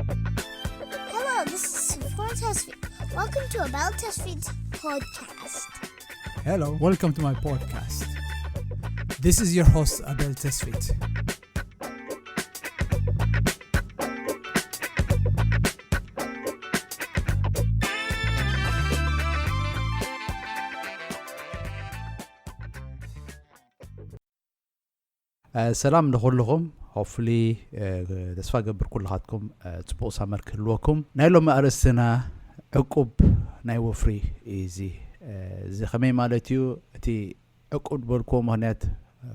Hello, this is Sufwan Tasfit. Welcome to Abel Tasfit podcast. Hello, welcome to my podcast. This is your host, Abel Tasfit. ሰላም ንኩልኹም። ሆፍሊ ተስፋ ገብር ኩልኻትኩም ፅቡቕ ሳመር ክህልወኩም። ናይ ሎሚ ኣርእስትና ዕቁብ ናይ ወፍሪ እዩ። እዚ እዚ ከመይ ማለት እዩ? እቲ ዕቁብ ዝበልክዎ ምክንያት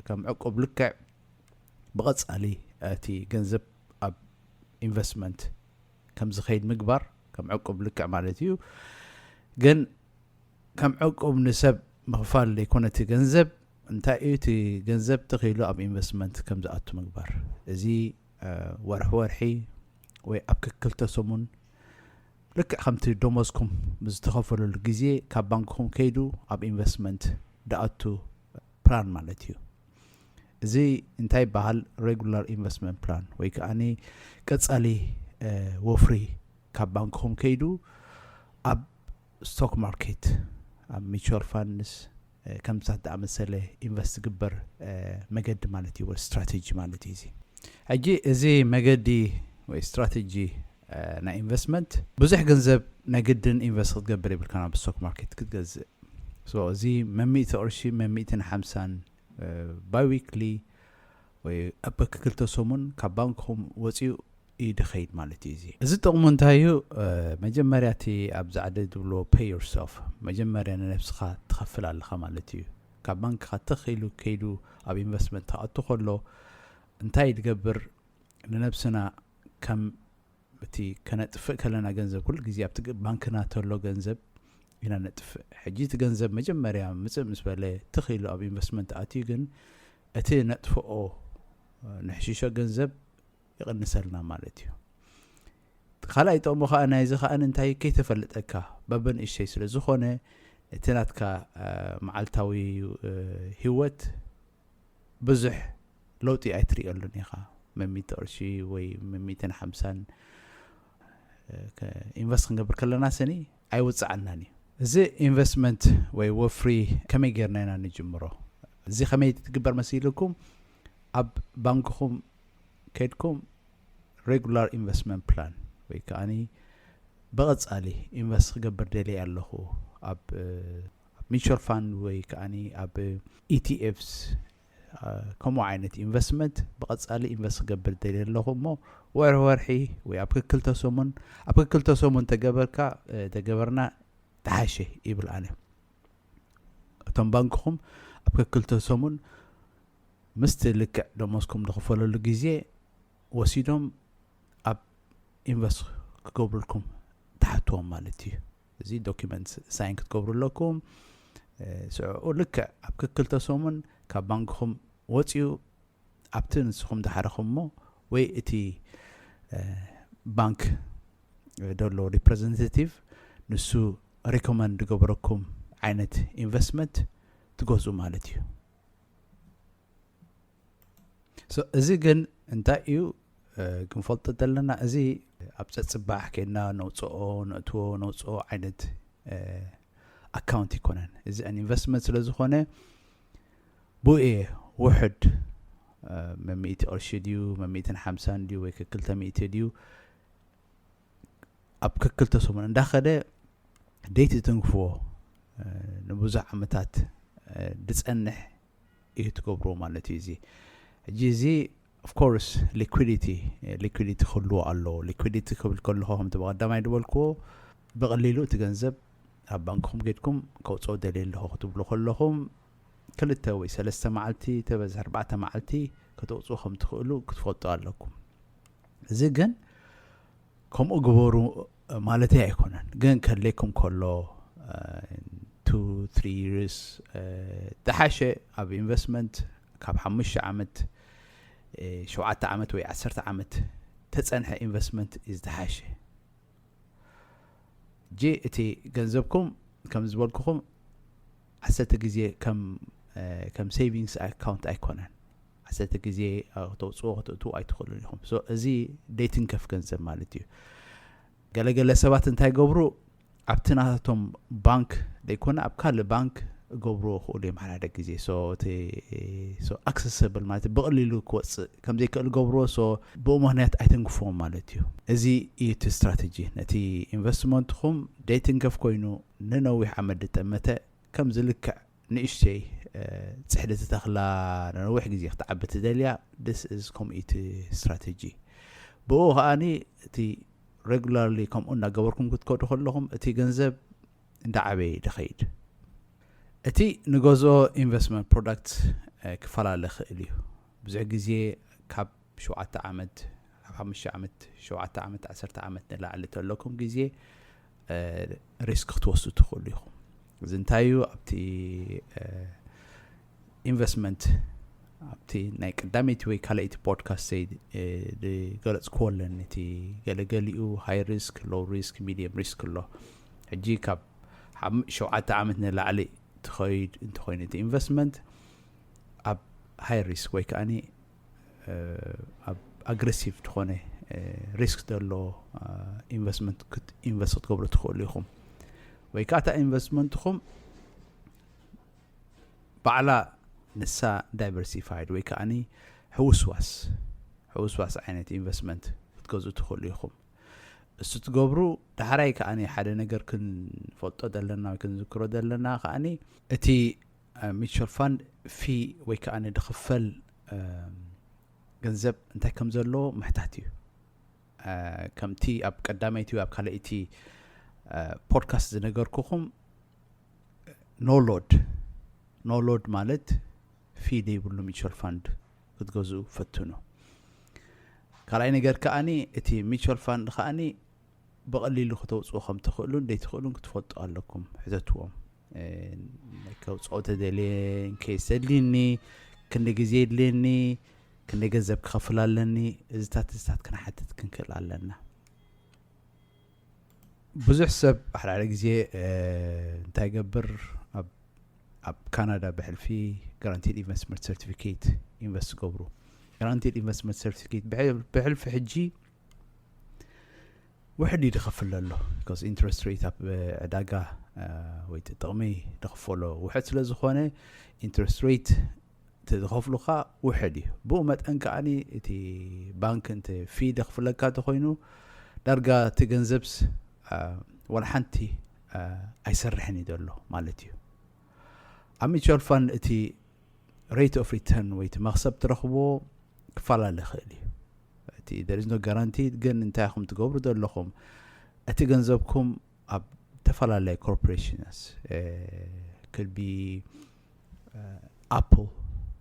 ከም ዕቁብ ልክዕ ብቐፃሊ እቲ ገንዘብ ኣብ ኢንቨስትመንት ከም ዝኸይድ ምግባር ከም ዕቁብ ልክዕ ማለት እዩ። ግን ከም ዕቁብ ንሰብ ምኽፋል ዘይኮነ እቲ ገንዘብ እንታይ እዩ? እቲ ገንዘብ ተኸይሉ ኣብ ኢንቨስትመንት ከም ዝኣቱ ምግባር። እዚ ወርሒ ወርሒ ወይ ኣብ ክክልተ ሰሙን ልክዕ ከምቲ ደሞዝኩም ብዝተኸፈለሉ ግዜ ካብ ባንክኹም ከይዱ ኣብ ኢንቨስትመንት ድኣቱ ፕላን ማለት እዩ። እዚ እንታይ ይበሃል? ሬጉላር ኢንቨስትመንት ፕላን ወይ ከዓኒ ቀጻሊ ወፍሪ ካብ ባንክኹም ከይዱ ኣብ ስቶክ ማርኬት፣ ኣብ ሚቹዋል ፋንድስ ከምሳት ዝኣመሰለ ኢንቨስት ዝግበር መገዲ ማለት እዩ፣ ወይ ስትራቴጂ ማለት እዩ። እዚ ሕጂ እዚ መገዲ ወይ ስትራቴጂ ናይ ኢንቨስትመንት ብዙሕ ገንዘብ ናይ ግድን ኢንቨስት ክትገብር የብልካን ኣብ ስቶክ ማርኬት ክትገዝእ። እዚ መሚእቲ ቅርሺ መሚእትን ሓምሳን ባይዊክሊ ወይ ኣብ ክልተ ሰሙን ካብ ባንክኹም ወፂኡ እዩ ድኸይድ ማለት እዩ። እዚ እዚ ጥቕሙ እንታይ እዩ? መጀመርያ እቲ ኣብ ዛዕደ ዝብልዎ pay yourself፣ መጀመርያ ንነብስኻ ትኸፍል ኣለኻ ማለት እዩ። ካብ ባንክኻ ትኽ ኢሉ ከይዱ ኣብ ኢንቨስትመንት ክኣቱ ከሎ እንታይ ድገብር? ንነብስና ከም እቲ ከነጥፍእ ከለና ገንዘብ ኩሉ ግዜ ኣብቲ ባንክና ተሎ ገንዘብ ኢና ነጥፍእ። ሕጂ እቲ ገንዘብ መጀመርያ ምፅእ ምስ በለ ትኽ ኢሉ ኣብ ኢንቨስትመንት ኣትዩ፣ ግን እቲ ነጥፍኦ ንሕሽሾ ገንዘብ ይቕንሰልና ማለት እዩ። ካልኣይ ጥቕሙ ከዓ ናይዚ ከዓ እንታይ ከይተፈልጠካ በበንእሽተይ ስለ ዝኾነ እቲ ናትካ መዓልታዊ ህይወት ብዙሕ ለውጢ ኣይትርእየሉን ኢኻ። መሚት ቅርሺ ወይ መሚትን ሓምሳን ኢንቨስት ክንገብር ከለና ስኒ ኣይውፅዓናን እዩ። እዚ ኢንቨስትመንት ወይ ወፍሪ ከመይ ጌርና ኢና ንጅምሮ? እዚ ከመይ ትግበር መሲልኩም? ኣብ ባንክኹም ከድኩም ሬጉላር ኢንቨስትመንት ፕላን ወይ ከዓኒ ብቐፃሊ ኢንቨስት ክገብር ደልየ ኣለኹ ኣብ ሚቹዋል ፋንድ ወይ ከዓኒ ኣብ ኢቲኤፍስ ከምኡ ዓይነት ኢንቨስትመንት ብቐፃሊ ኢንቨስት ክገብር ደልየ ኣለኹ እሞ ወርሒ ወርሒ ወይ ኣብ ክክልተ ሰሙን ኣብ ክክልተ ሰሙን ተገበርካ ተገበርና ተሓሸ ይብል ኣነ። እቶም ባንክኹም ኣብ ክክልተ ሰሙን ምስቲ ልክዕ ደሞዝኩም ዝኽፈለሉ ግዜ ወሲዶም ኣብ ኢንቨስት ክገብሩልኩም ትሓትዎም ማለት እዩ። እዚ ዶኪመንት ሳይን ክትገብሩ ኣለኩም። ስዑ ልክዕ ኣብ ክክልተ ሰሙን ካብ ባንክኹም ወፂኡ ኣብቲ ንስኹም ዝሓረኹሞ ወይ እቲ ባንክ ዘሎ ሪፕሬዘንታቲቭ ንሱ ሪኮመንድ ዝገብረኩም ዓይነት ኢንቨስትመንት ትገዝኡ ማለት እዩ። እዚ ግን እንታይ እዩ ክንፈልጦ ዘለና፣ እዚ ኣብ ፀፅባሕ ከይድና ነውፅኦ ነእትዎ ነውፅኦ ዓይነት ኣካውንት ይኮነን። እዚ ኢንቨስትመንት ስለ ዝኾነ ብኡ እየ ውሕድ መሚእቲ ቅርሺ ድዩ መሚእትን ሓምሳን ድዩ ወይ ክክልተ ሚእቲ ድዩ ኣብ ክክልተ ሰሙን እንዳኸደ ደይቲ ትንክፍዎ ንብዙሕ ዓመታት ድፀንሕ እዩ ትገብርዎ ማለት እዩ። እዚ ሕጂ እዚ ኦፍኮርስ ሊኩዲቲ ሊኩዲቲ ክህልዎ ኣለዎ። ሊኩዲቲ ክብል ከለኹ ከምቲ ብቐዳማይ ዝበልክዎ ብቐሊሉ እቲ ገንዘብ ኣብ ባንክኹም ጌድኩም ከውፅኦ ደልየ ኣለኹ ክትብሉ ከለኹም ክልተ ወይ ሰለስተ መዓልቲ ተበዝሕ ኣርባዕተ መዓልቲ ከተውፅኡ ከም ትኽእሉ ክትፈልጡ ኣለኩም። እዚ ግን ከምኡ ግበሩ ማለተይ ኣይኮነን፣ ግን ከድለይኩም ከሎ two three years ዝሓሸ ኣብ ኢንቨስትመንት ካብ ሓሙሽተ ዓመት ሸውዓተ ዓመት ወይ ዓሰርተ ዓመት ተፀንሐ ኢንቨስትመንት እዩ ዝተሓሸ። ጂ እቲ ገንዘብኩም ከም ዝበልኩኹም ዓሰርተ ግዜ ከም ከም savings account ኣይኮነን። ዓሰርተ ግዜ ክተውፅዎ ክተእትዎ ኣይትኽእሉን ኢኹም። So እዚ ደይትንከፍ ገንዘብ ማለት እዩ። ገለገለ ሰባት እንታይ ገብሩ ኣብቲ ናቶም ባንክ ዘይኮነ ኣብ ካልእ ባንክ ገብርዎ ክእሉ እዮም ሓደ ግዜ። So እቲ so accessible ማለት ብቐሊሉ ክወፅእ ከም ዘይክእል ገብርዎ። So ብኡ ምክንያት ኣይተንክፍዎም ማለት እዩ። እዚ እዩ እቲ ስትራተጂ። ነቲ ኢንቨስትመንትኹም ደይትንከፍ ኮይኑ ንነዊሕ ዓመት ዝጠመተ ከም ዝልክዕ ንእሽተይ ፅሕዲ ተተኽላ ንነዊሕ ግዜ ክትዓቢ ትደልያ። This is ከምኡ እቲ ስትራተጂ። ብኡ ከዓኒ እቲ regularly ከምኡ እናገበርኩም ክትከዱ ከለኹም እቲ ገንዘብ እንዳዓበየ ይኸይድ። እቲ ንገዝኦ ኢንቨስትመንት ፕሮዳክት ክፈላለ ይኽእል እዩ። ብዙሕ ግዜ ካብ ሸውዓተ ዓመት፣ ካብ ሓሙሽተ ዓመት፣ ሸውዓተ ዓመት፣ ዓሰርተ ዓመት ንላዕሊ ተለኩም ግዜ ሪስክ ክትወስዱ ትኽእሉ ኢኹም። እዚ እንታይ እዩ? ኣብቲ ኢንቨስትመንት ኣብቲ ናይ ቀዳመይቲ ወይ ካልኣይቲ ፖድካስት ዝገለፅክዎ ኣለኒ። እቲ ገለገሊኡ high risk፣ low risk፣ medium risk ኣሎ። ሕጂ ካብ ሓም- ሸውዓተ ዓመት ንላዕሊ ትኸይድ እንተኮይኑ እቲ ኢንቨስትመንት ኣብ high risk ወይ ከዓኒ ኣብ ኣግሬሲቭ ዝኾነ ሪስክ ዘሎ ኢንቨስትመንት ኢንቨስት ክትገብሩ ትኽእሉ ኢኹም። ወይ ከዓ እታ ኢንቨስትመንትኹም ባዕላ ንሳ ዳይቨርሲፋይድ ወይ ከዓኒ ሕውስዋስ ሕውስዋስ ዓይነት ኢንቨስትመንት ክትገዝኡ ትኽእሉ ኢኹም። እሱ ትገብሩ ዳሕራይ ከዓኒ ሓደ ነገር ክንፈልጦ ዘለና ወይ ክንዝክሮ ዘለና ከዓኒ እቲ ሚቹዋል ፋንድ ፊ ወይ ከዓኒ ድኽፈል ገንዘብ እንታይ ከም ዘለዎ ምሕታት እዩ። ከምቲ ኣብ ቀዳመይቲ ኣብ ካልኣይቲ ፖድካስት ዝነገርኩኹም no load no load ማለት ፊ ዘይብሉ ሚቹዋል ፋንድ ክትገዝኡ ፈትኑ። ካልኣይ ነገር ከዓኒ እቲ ሚቹዋል ፋንድ ከዓኒ ብቐሊሉ ክተውፅኡ ከም ትኽእሉን ዘይትኽእሉን ክትፈልጡ ኣለኩም። ሕተትዎም። ከውፅኦ ተደልየ፣ ኢንኬስ ዘድልየኒ፣ ክንደይ ግዜ የድልየኒ፣ ክንደይ ገንዘብ ክኸፍል ኣለኒ፣ እዚታት እዚታት ክንሓትት ክንክእል ኣለና። ብዙሕ ሰብ ሓደ ሓደ ግዜ እንታይ ይገብር፣ ኣብ ካናዳ ብሕልፊ ጋራንቲድ ኢንቨስትመንት ሰርቲፊኬት ኢንቨስት ገብሩ። ጋራንቲድ ኢንቨስትመንት ሰርቲፊኬት ብሕልፊ ሕጂ ውሕድ እዩ ዝኸፍል ዘሎ። ቢኮዝ ኢንትረስት ሬት ኣብ ዕዳጋ ወይ ጥቕሚ ዝኸፈሎ ውሕድ ስለ ዝኾነ ኢንትረስት ሬት ዝኸፍሉኻ ውሕድ እዩ። ብኡ መጠን ከዓኒ እቲ ባንክ እንተ ፊ ደኽፍለካ ተኾይኑ ዳርጋ እቲ ገንዘብስ ዋላ ሓንቲ ኣይሰርሕን እዩ ዘሎ ማለት እዩ። ኣብ ሚቹዋል ፋንድ እቲ ሬት ኦፍ ሪተርን ወይ እቲ መኽሰብ ትረኽብዎ ክፈላለ ይኽእል እዩ። እቲ there is no guarantee ግን እንታይ ኢኹም ትገብሩ ዘለኹም? እቲ ገንዘብኩም ኣብ ዝተፈላለየ ኮርፖሬሽንስ ክድ ቢ ኣፕል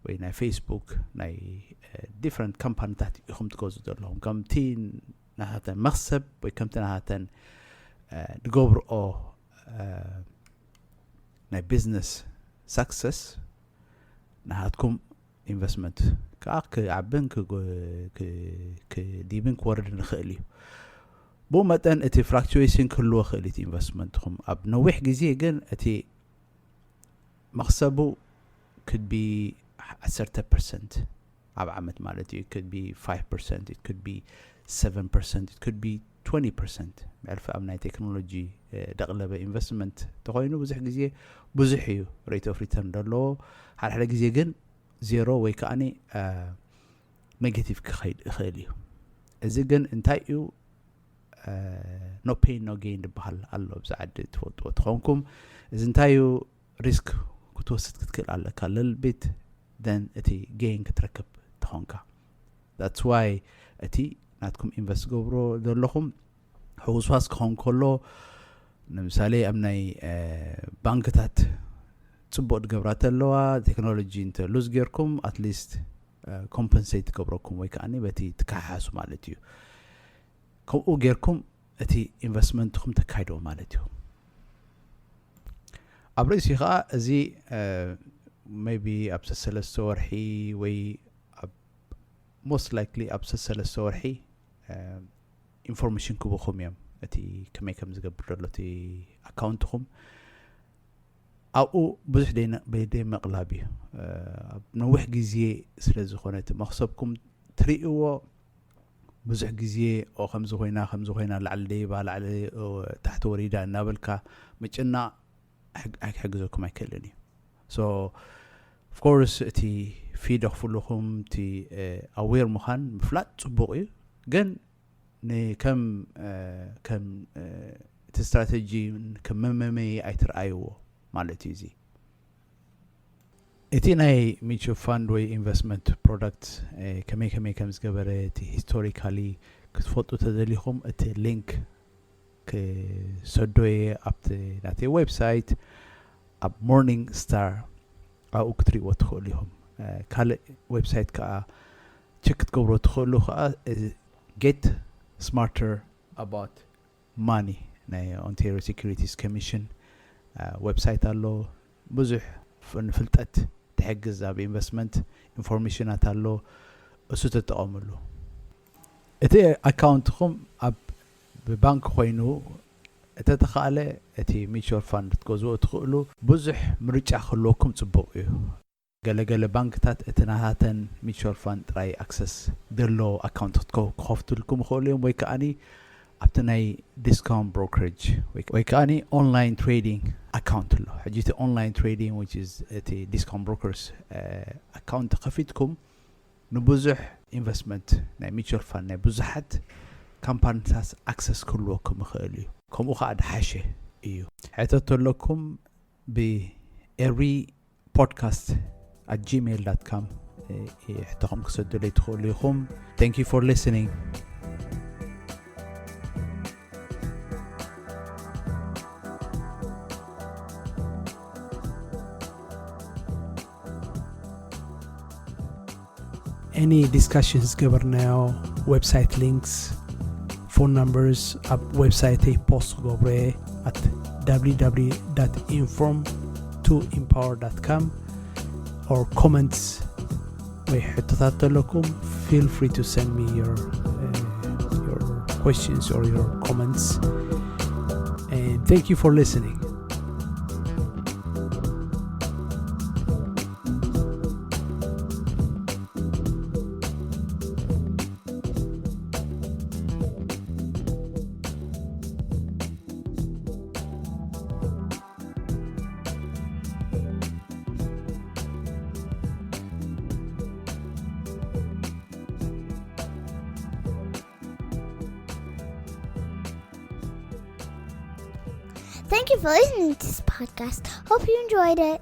ወይ ናይ ፌስቡክ ናይ ዲፍረንት ካምፓኒታት ኢኹም ትገዙ ዘለኹም። ከምቲ ናታተን መኽሰብ ወይ ከምቲ ናታተን ዝገብርኦ ናይ ቢዝነስ ሳክሰስ ናሃትኩም ኢንቨስትመንት ከዓ ክዓብን ክዲብን ክወርድን ይኽእል እዩ። ብኡ መጠን እቲ ፍላክቹዌሽን ክህልዎ ይኽእል እቲ ኢንቨስትመንትኹም ኣብ ነዊሕ ግዜ ግን እቲ መኽሰቡ ክድ ቢ ዓሰርተ ፐርሰንት ኣብ ዓመት ማለት እዩ። ክድ ቢ ፋይቭ ፐርሰንት፣ ክድ ቢ ሰቨን ፐርሰንት፣ ክድ ቢ ትወንቲ ፐርሰንት። ብሕልፊ ኣብ ናይ ቴክኖሎጂ ደቕለበ ኢንቨስትመንት ተኾይኑ ብዙሕ ግዜ ብዙሕ እዩ ሬት ኦፍ ሪተርን ዘለዎ። ሓደ ሓደ ግዜ ግን ዜሮ ወይ ከዓኒ ኔጌቲቭ ክኸይድ ይኽእል እዩ። እዚ ግን እንታይ እዩ? ኖ ፔን ኖ ጌን ዝበሃል ኣሎ ኣብዚ ዓዲ ትፈልጥዎ ተኾንኩም። እዚ እንታይ እዩ? ሪስክ ክትወስድ ክትክእል ኣለካ ልል ቢት ደን እቲ ጌን ክትረክብ ተኾንካ። ዳትስ ዋይ እቲ ናትኩም ኢንቨስት ገብሮ ዘለኹም ሕውስዋስ ክኸውን ከሎ ንምሳሌ ኣብ ናይ ባንክታት ፅቡቅ ድገብራ ተለዋ ቴክኖሎጂ እንተ ሉዝ ጌርኩም ኣትሊስት ኮምፐንሴት ትገብረኩም ወይ ከዓ በቲ ትከሓሓሱ ማለት እዩ። ከምኡ ጌርኩም እቲ ኢንቨስትመንትኹም ተካይዶ ማለት እዩ። ኣብ ርእሲ ከዓ እዚ maybe ኣብ ሰለስተ ወርሒ ወይ ኣብ most likely ኣብ ሰሰለስተ ወርሒ ኢንፎርሜሽን ክቡኹም እዮም፣ እቲ ከመይ ከም ዝገብር ዘሎ እቲ ኣካውንትኹም። ኣብኡ ብዙሕ ደይመቕላብ እዩ። ኣብ ነዊሕ ግዜ ስለ ዝኾነ እቲ መኽሰብኩም ትርእይዎ፣ ብዙሕ ግዜ ኦ ከምዚ ኮይና ከምዚ ኮይና፣ ላዕሊ ደይባ፣ ላዕሊ ታሕቲ ወሪዳ እናበልካ ምጭናቕ ኣይክሕግዘኩም ኣይክእልን እዩ። So of course እቲ ፊ ደኽፍሉኹም፣ እቲ ኣዌር ምዃን ምፍላጥ ፅቡቕ እዩ። ግን ንከም ከም እቲ ስትራተጂ ከም መመመይ ኣይትርኣይዎ ማለት እዩ። እዚ እቲ ናይ ሚቹል ፋንድ ወይ ኢንቨስትመንት ፕሮዳክት ከመይ ከመይ ከም ዝገበረ፣ እቲ ሂስቶሪካሊ ክትፈልጡ ተደሊኹም፣ እቲ ሊንክ ክሰዶ እየ ኣብቲ ናተይ ዌብሳይት፣ ኣብ ሞርኒንግ ስታር ኣብኡ ክትሪእዎ ትኽእሉ ኢኹም። ካልእ ዌብሳይት ከዓ ቸክ ክትገብሮ ትኽእሉ ከዓ፣ ጌት ስማርተር ኣባውት ማኒ ናይ ኦንታሪዮ ሴኩሪቲስ ኮሚሽን ዌብሳይት ኣሎ። ብዙሕ ንፍልጠት ትሕግዝ ኣብ ኢንቨስትመንት ኢንፎርሜሽናት ኣሎ። እሱ ተጠቐምሉ። እቲ ኣካውንትኹም ኣብ ብባንክ ኮይኑ፣ እተተኻእለ እቲ ሚቹዋል ፋንድ ክትገዝኡ ትኽእሉ። ብዙሕ ምርጫ ክህልወኩም ፅቡቕ እዩ። ገለገለ ባንክታት እቲ ናሃተን ሚቹዋል ፋንድ ጥራይ ኣክሰስ ደሎ ኣካውንት ክኸፍቱልኩም ይኽእሉ እዮም፣ ወይ ከዓኒ ኣብቲ ናይ ዲስካውንት ብሮከሬጅ ወይ ከዓኒ ኦንላይን ትሬዲንግ ኣካውንት ኣሎ። ሕጂ እቲ ኦንላይን ትሬዲንግ፣ which is እቲ ዲስካውንት ብሮከርስ ኣካውንት ከፊትኩም፣ ንብዙሕ ኢንቨስትመንት ናይ ሚቹዋል ፋንድ ናይ ብዙሓት ካምፓኒታት ኣክሰስ ክህልወኩም ይኽእል እዩ። ከምኡ ከዓ ድሓሸ እዩ። ሕተት ኣለኩም፣ ብኤሪ ፖድካስት ኣት ጂሜል ዳት ካም ሕቶኹም ክሰዱለይ ትኽእሉ ኢኹም። Thank you for listening. Any discussions ዝገበርናዮ፣ ዌብሳይት ሊንክስ፣ ፎን ነምበርስ ኣብ ዌብሳይተይ ፖስት ክገብሮ እየ፣ at www dot inform to empower dot com, or comments ወይ ሕቶታት ተለኩም፣ feel free to send me your, uh, your questions or your comments. And thank you for listening. Thank you for listening to this podcast. Hope you enjoyed it.